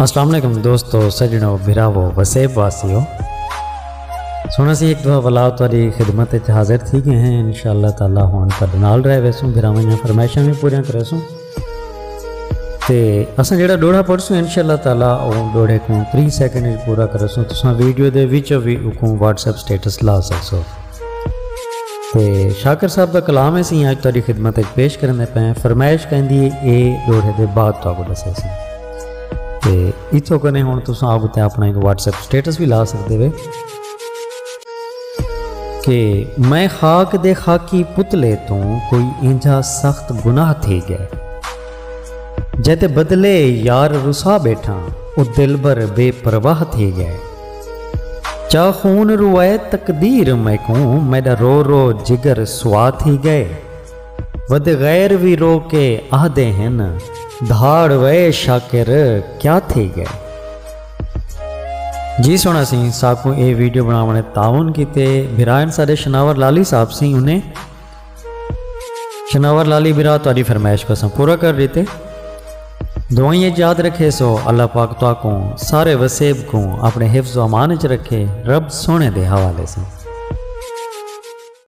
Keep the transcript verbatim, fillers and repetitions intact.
السلام علیکم دوستو، سجنو، بھراوو، وسیب واسیو۔ سونا سی ایک دفعہ ولا تہاڈی خدمت وچ حاضر تھی گئے ہیں۔ انشاءاللہ تعالیٰ ہن تہاڈے نال رہ ویسوں، بھراواں دیاں فرمائشاں وی پوریاں کریسوں۔ تے اساں جیڑھا ڈوہڑا پڑھسوں انشاءاللہ تعالیٰ او ڈوہڑے کوں تریہہ سیکنڈ وچ پورا کریسوں۔ تساں ویڈیو دے وچ وی اوکوں واٹس ایپ سٹیٹس لا سکسو۔ تے شاکر صاحب دا کلام ہے سی اج تہاڈی خدمت وچ پیش کرنے پئے ہیں۔ فرمائش کہندی ہے اے ڈوہڑے دے بعد تہاکوں ڈسے سی۔ تے اتھوں کنے ہن تساں اگتے اپنا ایک واٹس ایپ سٹیٹس بھی لا سکدے وے کہ میں خاک دے خاکی پتلے توں کوئی اینجھا سخت گناہ تھی گئے، جے تے بدلے یار رسا بیٹھاں، او دلبر بے پرواہ تھی گئے۔ چا خون روائے تقدیر میکوں، میڈا رو رو جگر سوا تھی گئے۔ ود غیر وی رو کے آہدے ہن، دھاڑ وئے شاکر کیا تھی گئے۔ جی سونا سی ساکوں اے ویڈیو بناونے تعاون کیتے بھرائن سارے شناور لالی صاحب سی انہیں شناور لالی برا تہاڈی فرمائش کوں اساں پورا کر ڈتے۔ دعائیں اچ یاد رکھے سو، اللہ پاک تہاکوں سارے وسیب کوں اپنے حفظ و امان اچ رکھے۔ رب سونے دے حوالے سے۔